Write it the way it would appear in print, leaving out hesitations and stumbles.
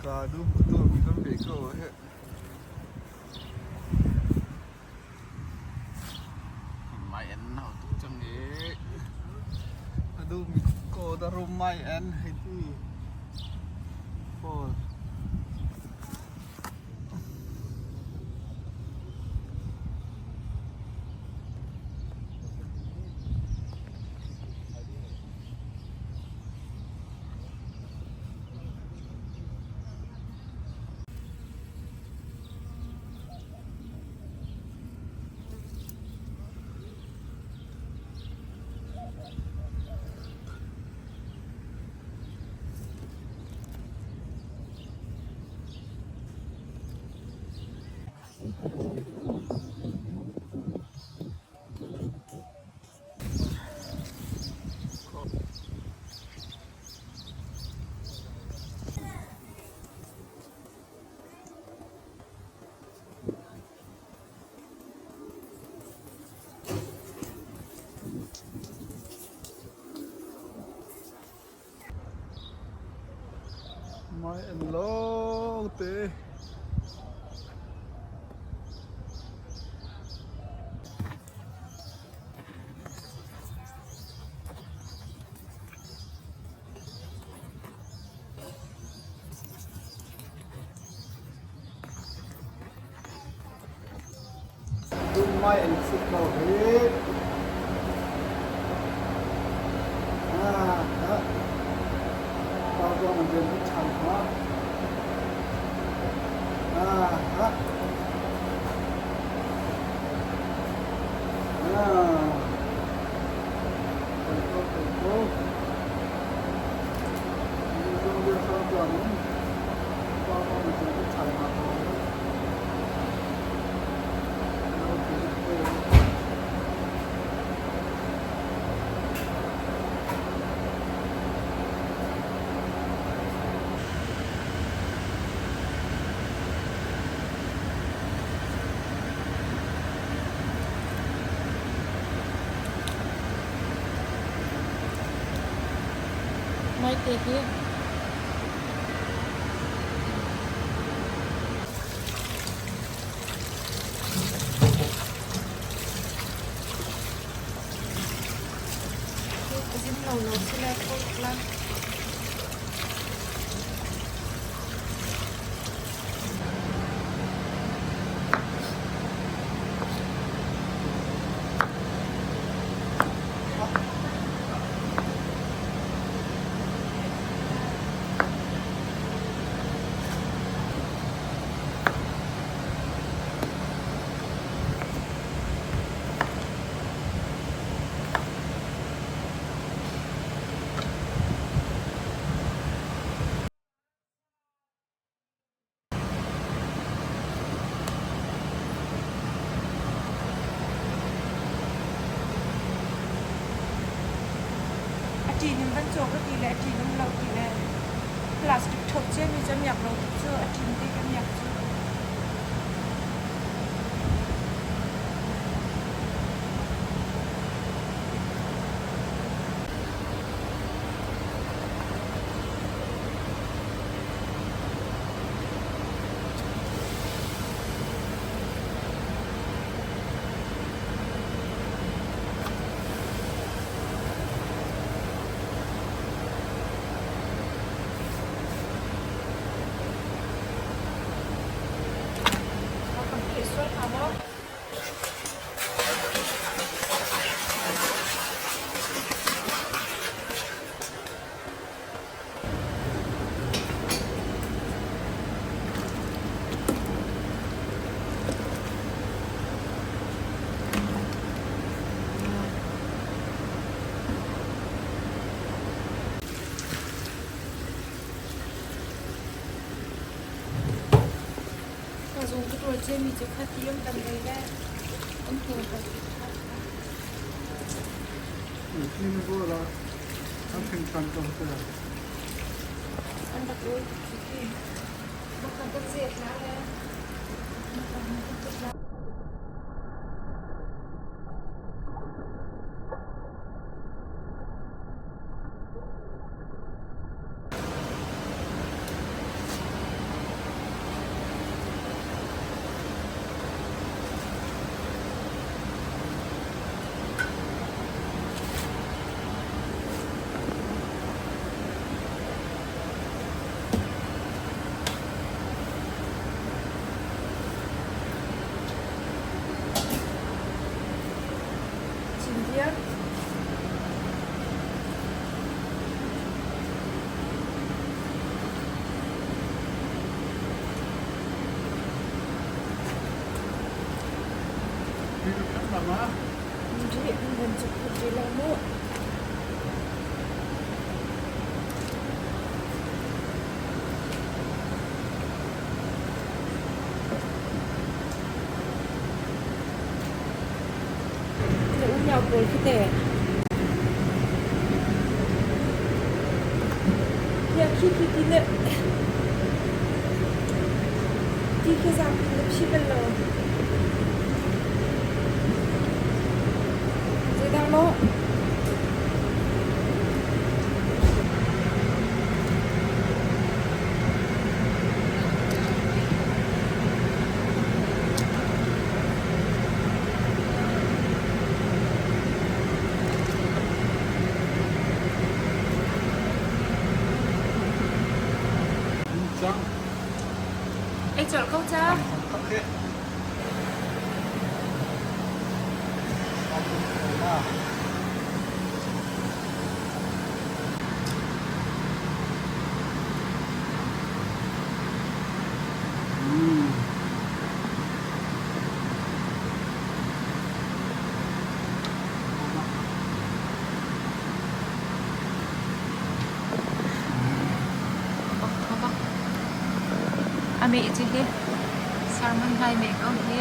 Ka dum tu mi kan pe ko he. Mai an nau tuk cang i. A dum ko da rum mai an hei ti. Paul. Mai an lawng te. Mai an sit ko hi. Ah, ah. Pa zong an rian ṭhan hna. Ah, ah. Ah. Kan ko, kan ko. Zong rian ṭhan tuan in pa zong an rian ṭhan hna ko. Maite hi Zim lo lo sila thawk la. A ṭin in van cawk a ti le a ṭin um lo ti le plastic ṭhoh ciami cu a miak lo tuk cu a ṭin bik a miak cu. Kan pheh sual hnga maw? Ka zung ka tuar ciami cu kha ti an tam lei le an hnu ka Tin rawl ah an hringhran ko te. An rak ul khi. Bak kan zet la le. ma? Ri van cuk ri lo mu. Na unau pawl khi teh? Tiah khi khi ti le ti khi zapi na phi bal lo. Zeidah maw? Cang. Ei colh ko ca. Okay. A meh cu hi sarman hlai meh ko hi.